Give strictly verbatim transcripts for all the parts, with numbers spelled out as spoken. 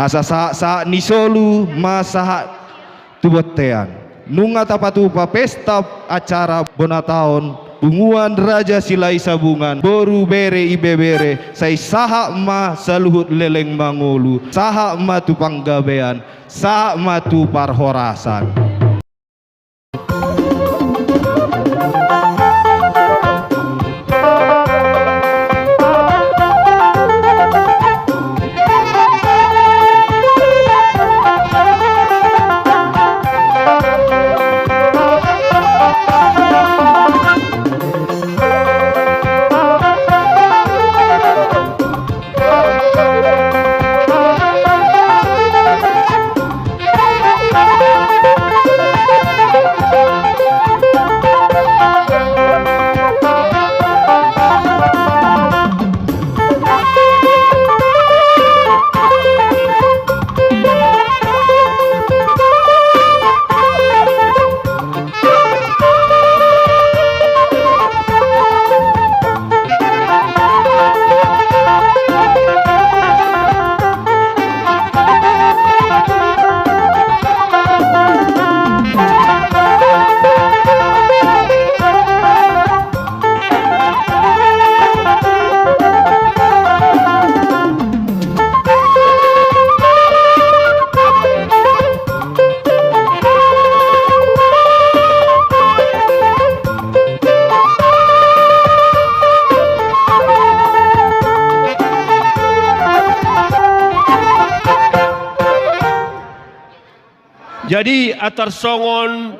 Asa sahat-sahat ni solu ma sahat tu bontean. Nunga tapatupa pesta acara bona taon, punguan Raja Silahi Sabungan, boru, bere, ibebere, sai sahat ma saluhut leleng mangolu, sahat ma tu panggabean, sahat ma tu parhorasan. Jadi, antar songon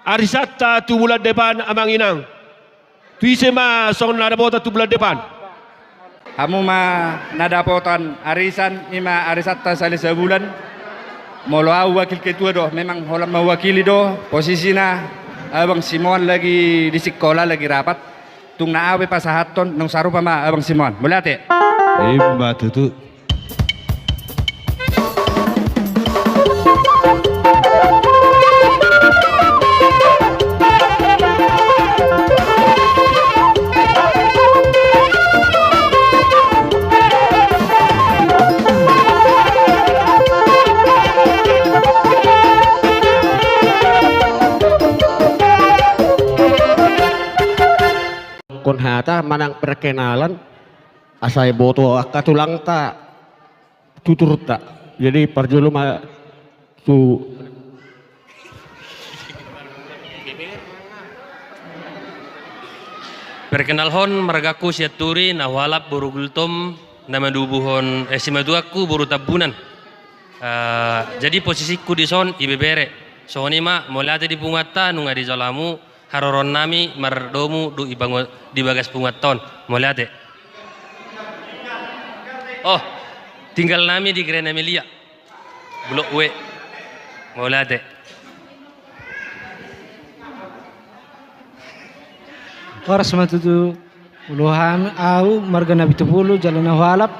arisanta tu bulan depan, amang inang. Tu ise ma songon na dapotan tu bulan depan? Hamu ma na dapotan arisan, ima arisanta sahali sabulan. Molo au wakil ketua do, memang holan mewakili do, posisina abang Simon lagi di sikola, lagi rapat. Tung na au pe pasahathon, naung sarupa ma abang Simon. Mauliate. Ima tutu. Kon hata manang perkenalan, asa diboto angka tulangta, tuturta. Jadi parjolo ma tu. Perkenalhon, margaku Sianturi, na hualap boru Gultom, na manubuhon, eh, simatuangku boru Tambunan. Eh, jadi posisiku dison ibebere. Songon i ma, mauliate di punguanta, nunga dijalo hamu haroroan nami mardomu dohot di bagas punguanta on. Mauliate. Oh, tinggal nami di Grand Amelia, Blok W. Mauliate. Horas ma tutu. Olo, hami, au marga Napitupulu, jala na hualap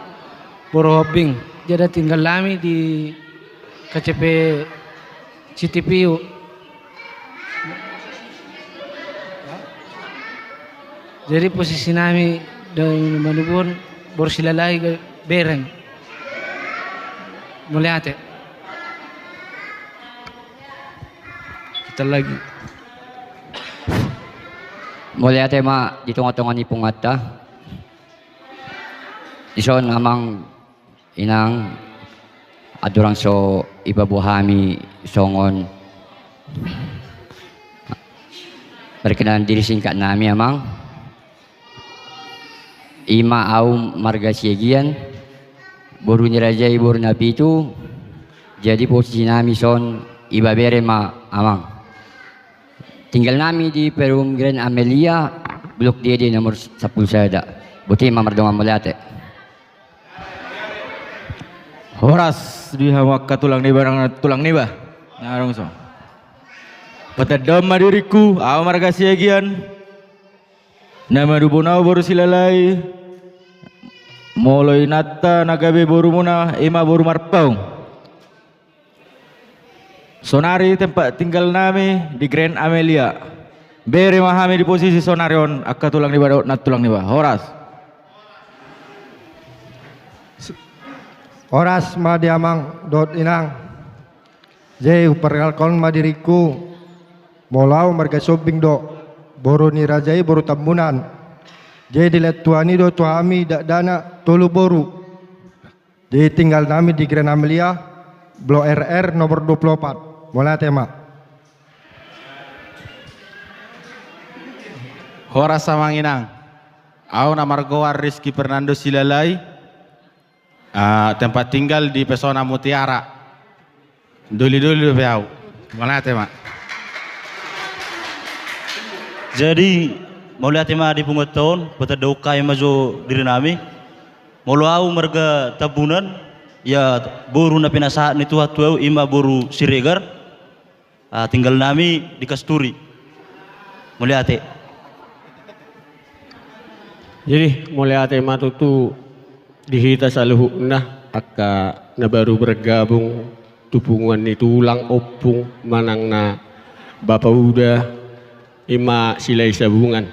boru Hombing. Jadi tinggal nami di K C P C T P U. Jadi posisi nami di manubuhon boru Silalahi, Bereng. Mauliate. Kita lagi. Mauliate ma di tongatonga ni punguanta. Dison amang inang, andorang so dipaboa hami songon perkenalan diri singkat nami, amang. Ima au marga Siagian, boru ni raja i boru Napitu, jadi posisi nami son ibebere ma, amang. Tinggal nami di Perum Grand Amelia, Blok D D nomor sampulu sada. Boti ma mardongan, mauliate. Horas di hamu angka tulang niba, nang tulang niba. Na adong so. Patandahon ma diringku, au marga Siagian. Na manubuhon au boru Silalahi. Molo inanta na gabe borumuna, ima boru Marpaung. Sonari tempat tinggal nami di Grand Amelia. Bere ma hami di posisi sonari on, angka tulang niba dohot nang tulang niba. Horas. Horas ma di amang dohot inang. Jadi huperkenalhon ma diringku. Molo ahu marga Sombing do, boru ni raja i boru Tambunan. Jadi dilehon Tuhan i do tu hami dakdanak tolu boru. Jadi tinggal nami di Grenamilia, Blok R R nomor dua puluh opat. Mauliate ma. Horas amang inang. Ahu na margoar Rizky Fernando Silalai. Ah, tempat tinggal di Pesona Mutiara. Doli-doli dope ahu. Mauliate ma. Jadi mauliate ma di punguanta on, patandahon hami ma jo dirinami. Molo ahu marga Tambunan, ia boru na pinasahat ni Tuhan tu ahu ima boru Siregar. Ah, tinggal nami di Kasturi. Mauliate. Jadi mauliate ma tutu di hita saluhutna angka na baru bergabung tu punguan ni tulang, ompung manang na bapa uda ima Silahi Sabungan.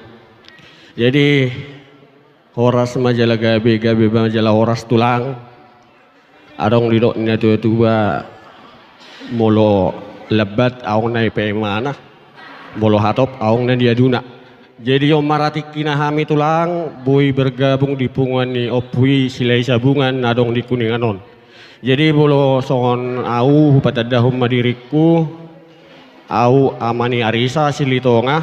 Jadi horas ma jala gabe, gabe ma jala horas tulang. Adong didok ni na tua-tua, molo lambat aong na i paimana, molo hatop aong na niaduna. Jadi on ma ra tingkina hami tulang boi bergabung di punguan ni ompu i Silahi Sabungan na adong di Kuningan on. Jadi molo songon ahu hupatandahon ma diringku, ahu ama ni Arisa Silitonga,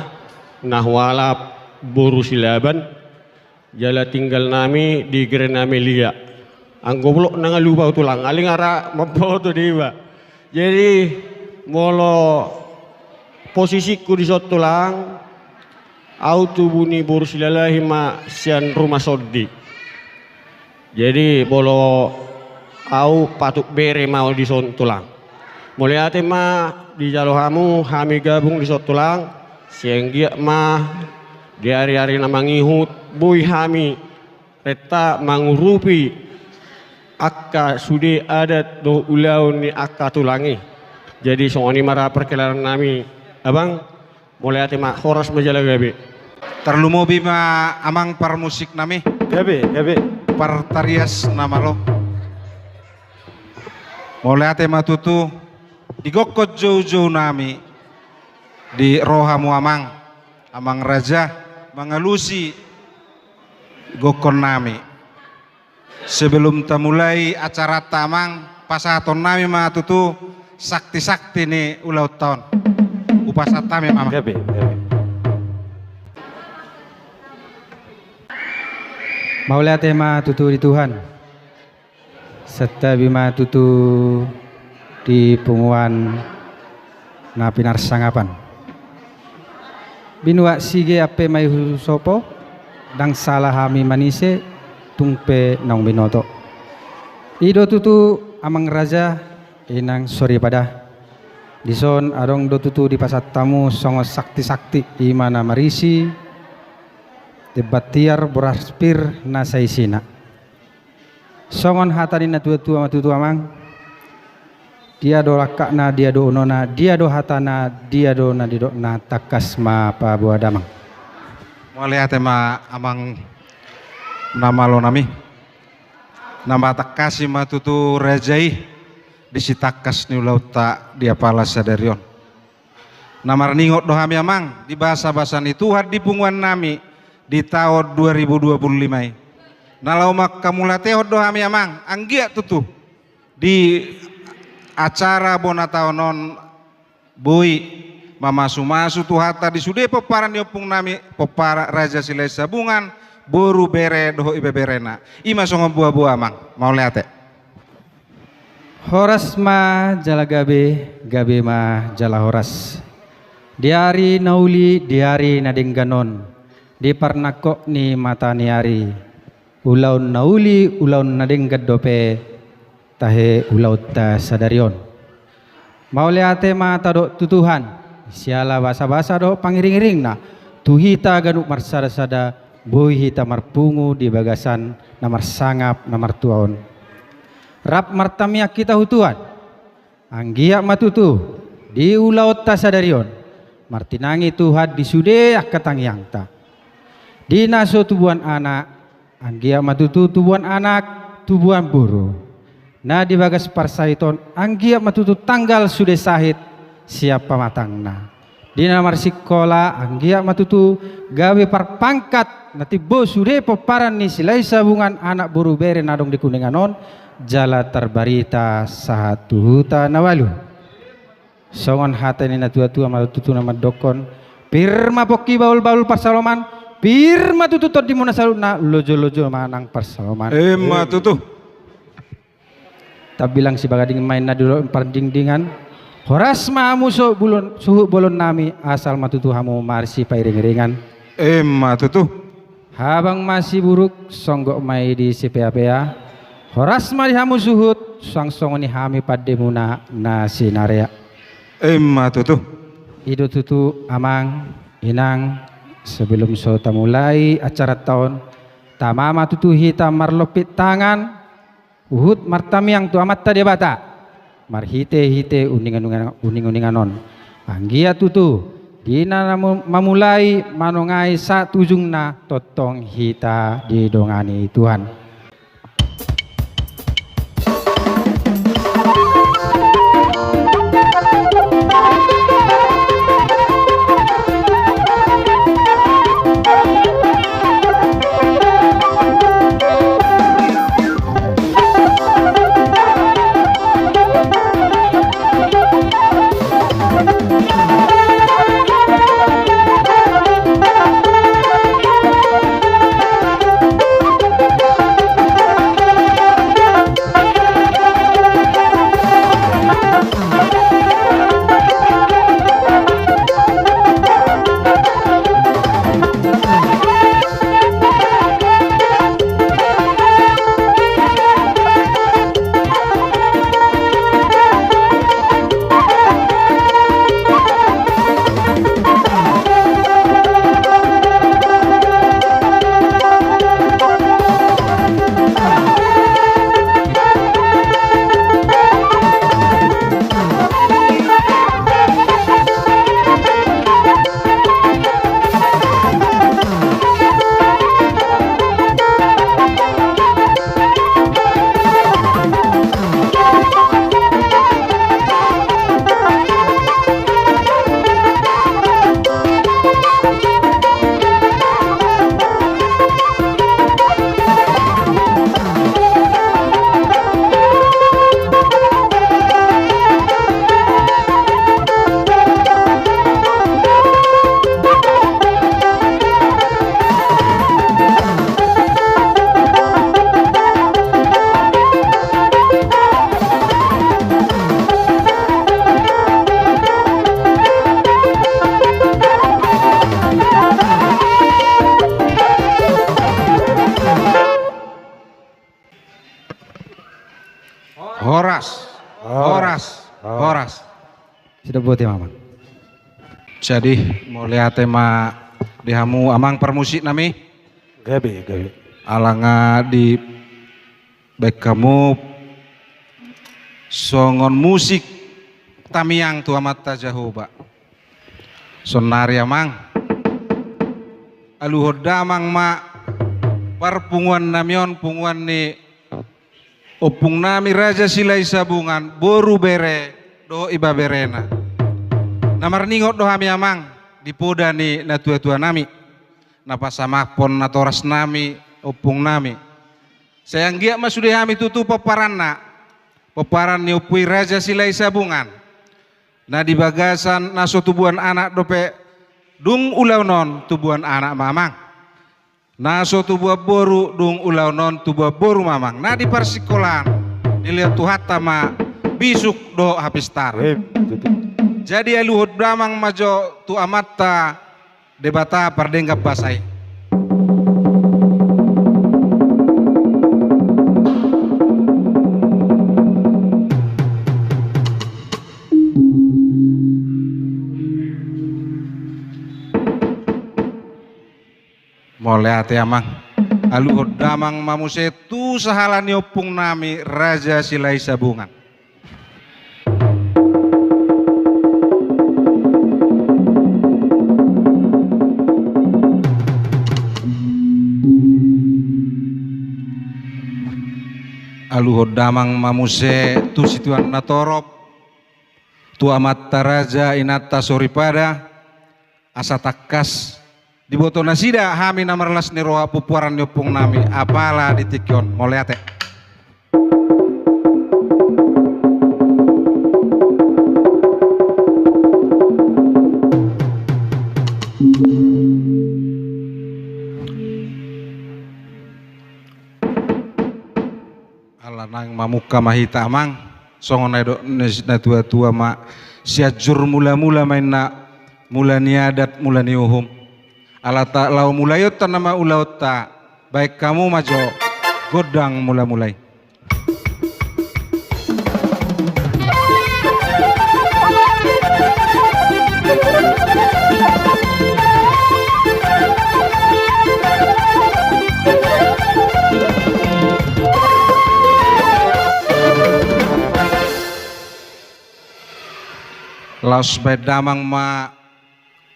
na hualap boru Silaban, jala tinggal nami di Grenamilia. Anggo blok na nga lupa ahu tulang, aling ara mamboto deba. Jadi molo posisingku dison tulang, ahu tubu ni boru Silalai ma sian Rumah Sondi. Jadi molo ahu patut bere ma ahu dison tulang. Mauliate ma dijalo hamu hami gabung dison tulang. Sai anggiat ma di ari-ari na mangihut boi hami renta mangurupi angka sude adat dohot ulaon ni angka tulang i. Jadi songon i ma ra perkenalan nami, abang. Mauliate ma, horas ma jala gabe. Tarlumobi ma amang parmusik nami. Gabe, gabe. Partarias na malo. Mauliate ma tutu. Di gokhon jou-jou nami, di roha mu amang, amang raja, mangalusi gokhon nami. Sebelum tamulai acaranta amang, pasahaton nami ma tutu sakti-sakti ni ulaonta on. Hupasahat hami ma amang. Gabe, gabe. Mauliate ma tutu di Tuhan. Santabi ma tutu di punguan na pinarsangapan. Binuat sige ampe ma i husopo, ndang sala hami manise, tung pe naung binoto. I do tutu amang raja, inang soripada. Dison adong do tutu dipasahat hamu songon sakti-sakti, i ma na marisi demban tiar, boras pir na saisina. Songon hata ni natuatua ma tutu amang. Dia do langkatna, dia do unokna, dia do hatana, dia do na nidokna, tangkas ma paboa damang. Mauliate ma amang na malo nami. Na patangkasi ma tutu raja i di sitangkas ni ulaonta di apala sadari on. Na marningot do hami amang di basabasa ni Tuhan di punguan nami di taon dua ribu dua puluh lima i. Na laho manghamauliatehon do hami amang, anggiat tutu di acara bona taon on boi mamasumasu Tuhanta di sude pomparan ni ompung nami, pomparan Raja Silahi Sabungan, boru, bere dohot ibeberena. I ma songon boaboa amang, mauliate. Horas ma jala gabe, gabe ma jala horas. Di ari na uli, di ari na denggan on, di parnangkok ni mata ni ari, ulaon na uli, ulaon na denggan dope tahe ulaonta sadari on. Mauliate ma tadok tu Tuhan, siala basabasa dohot pangiringiringna, tu hita ganup marsadasada, boi hita marpungu di bagasan na marsangap na martua on. Rap martangiang hita tu Tuhan. Anggiat ma tutu di ulaonta sadari on martinangi Tuhan di sude angka tangiangta. Di na so tubuan anak, anggiat ma tutu tubuan anak, tubuan boru. Na di bagas parsahit on, anggiat ma tutu tanggal sude sahit sian pamatangna. Di na marsingkola, anggiat ma tutu gabe parpangkat na timbo sude pomparan ni Silahisabungan anak boru bere na adong di Kuningan on, jala tarbarita sahat tu huta na ualu. Songon hata ni natuatua ma tutu na mandokkon: Pir ma pongki, bahulbahul parsaloman, pir ma tutu tondimuna saluhutna, lojolojo ma nang parsaloman. Ima tutu. Tabilang sibagading ma inna di dolok pardingdingan. Horas ma hamu suhut bolon, suhut bolonnami, asal ma tutu hamu marsipairingiringan. Ima tutu. Habang ma siburuk, songgop ma i di sipeapea. Horas ma di hamu suhut, suang songon i hami pandemuna na sinarea. Ima tutu. I do tutu, amang, inang, sebelum so tamulai acaranta on, tama ma tutu hita marlompit tangan, huhut martamiang tu Amanta Debata marhitehite uninguningan, uninguningan on. Anggiat tutu di na mamu-, mamulai manongai sahat tu ujungna, tongtong hita didongani Tuhan. Horas, horas, horas. Sudah buat ya, Mama. Jadi, mauliate ma di hamu amang parmusiknami. Gabe, gabe. Ala nga dibaen hamu songon musik tamiang tu Amanta Jahowa. Saonnari amang, aluhon damang ma parpunguannami on, punguan ni ompungnami Raja Silahisabungan, boru, bere dohot ibeberena. Na marningot do hami amang di poda ni natuatuanami na pasamaphon natorasnami, ompungnami. Sai anggiat ma sude hami tutu pomparanna, pomparan ni ompu i Raja Silahisabungan. Na di bagasan na so tubuan anak dope, dung ulaon on tubuan anak ma amang. Na so tubuan boru, dung ulaon on tubuan boru ma amang. Na di parsingkolaan dilehon Tuhanta ma bisuk dohot hapistaran. Jadi aluhon damang ma jo tu Amanta Debata pardenggan basa i. Mauliate amang. Aluhon damang ma muse tu sahala ni ompungnami Raja Silahisabungan. Saluhut damang ma muse tu situan na torop, tu amanta raja, inanta soripada, asa tangkas diboto nasida hami na marlas ni roha pomparan ni ompung nami, apala di tingki on. Mauliate. Ala naeng mamungka ma hita, amang, songon na nidok ni na tua-tua ma, Sianjur mula-mula ma inna, mula ni adat, mula ni uhum. Ala ta laho mulaionta nama ulaonta, baen hamu ma jo gondang mula-mula i. Laos baen damang ma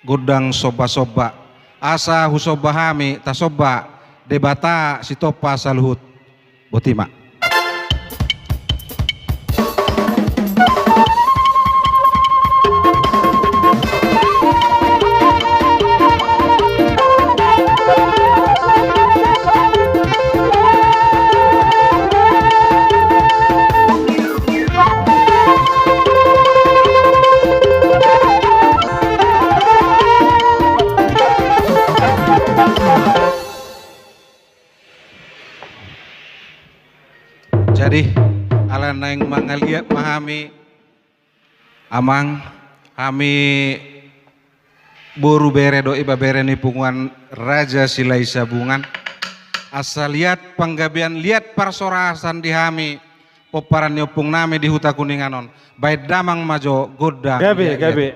gondang somba-somba, asa husomba hami, tasomba Debata Sitompa saluhut. Boti ma. Jadi, ala naeng mangaliat ma hami, amang, hami boru, bere dohot ibebere ni punguan Raja Silahisabungan. Asa liat panggabean, liat parhorasan di hami pomparan ni ompung nami di Huta Kuningan on. Baen damang ma jo gondang. Gabe, gabe.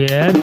Yes.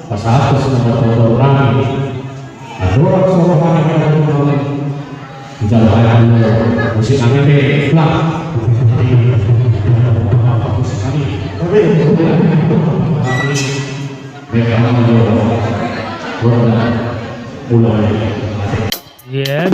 Pasahat tu selamat tahun baru nami. Andorang so roha ni hita tu nami. Dijalo haya tu musik nami pe, lah. Musik nami. Baik, aman jo. Gua udah mulai. Yes.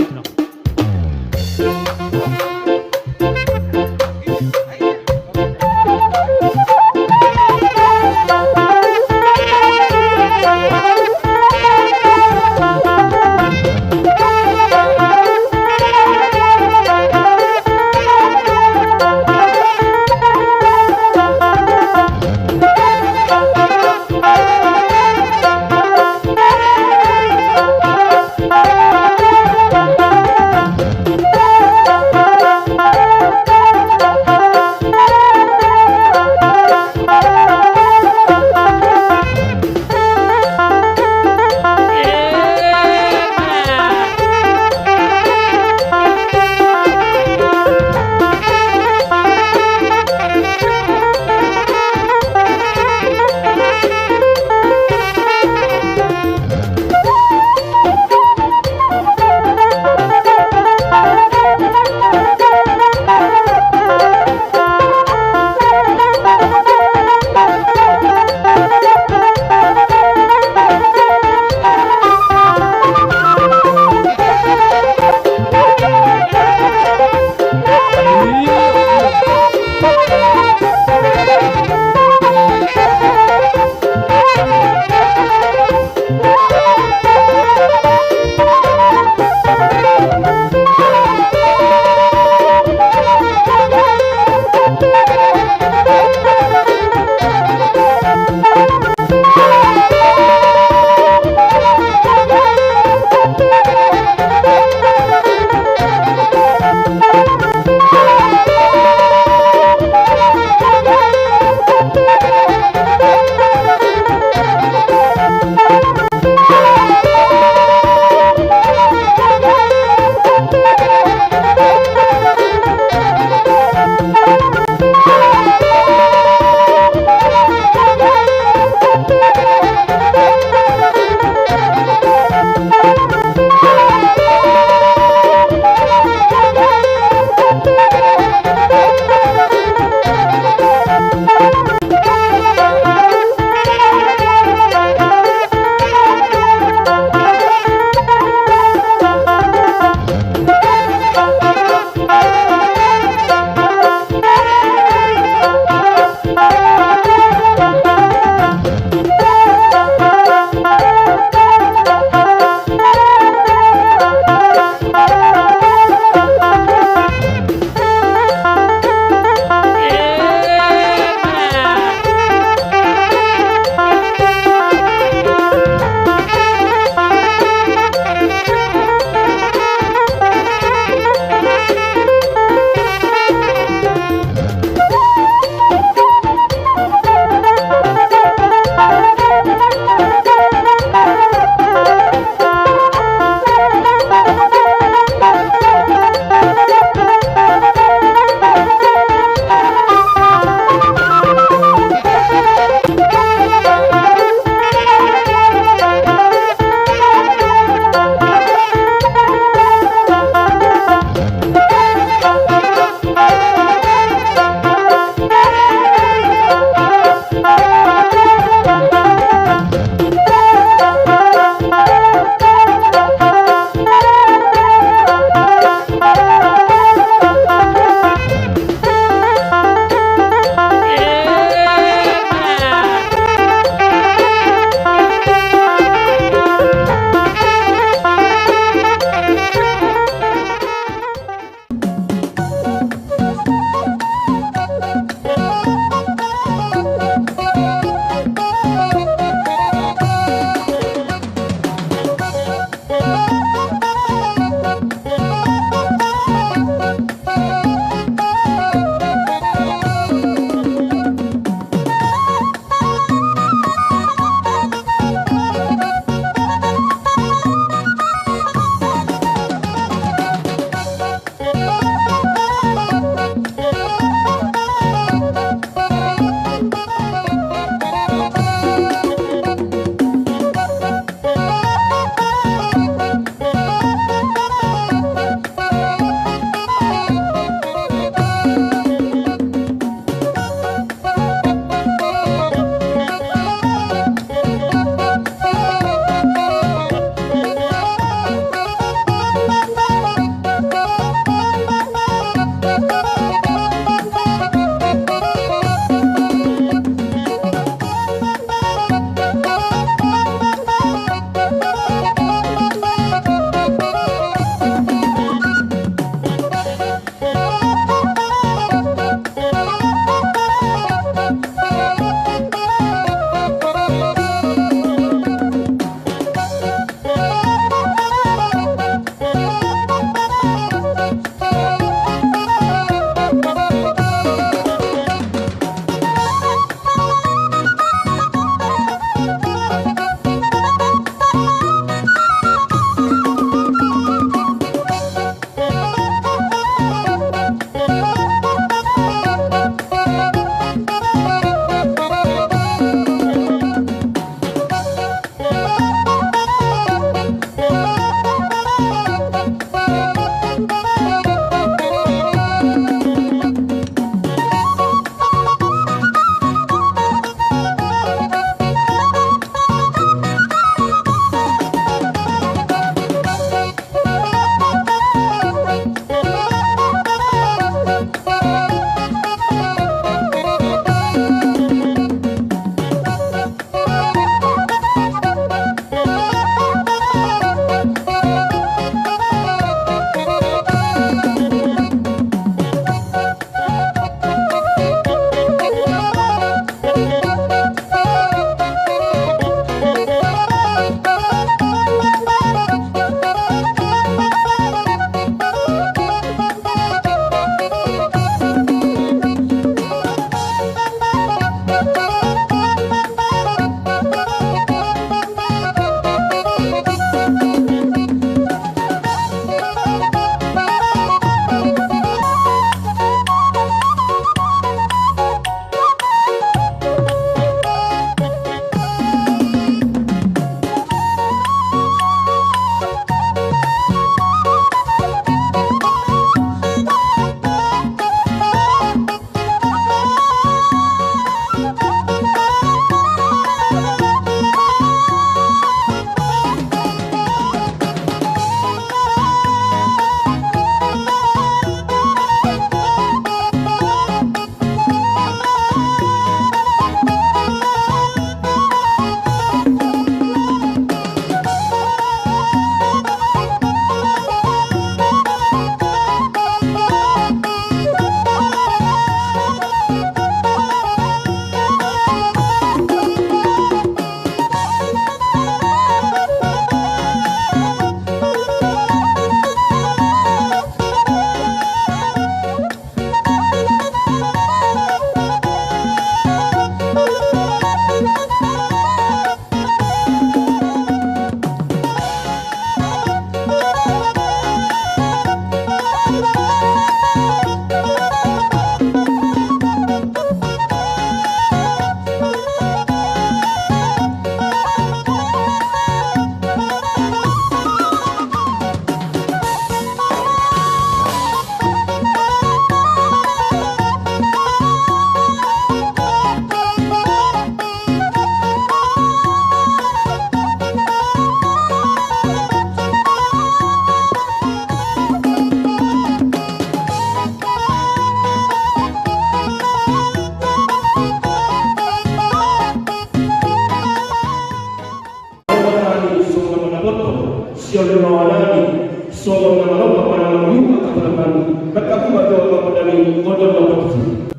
Oke.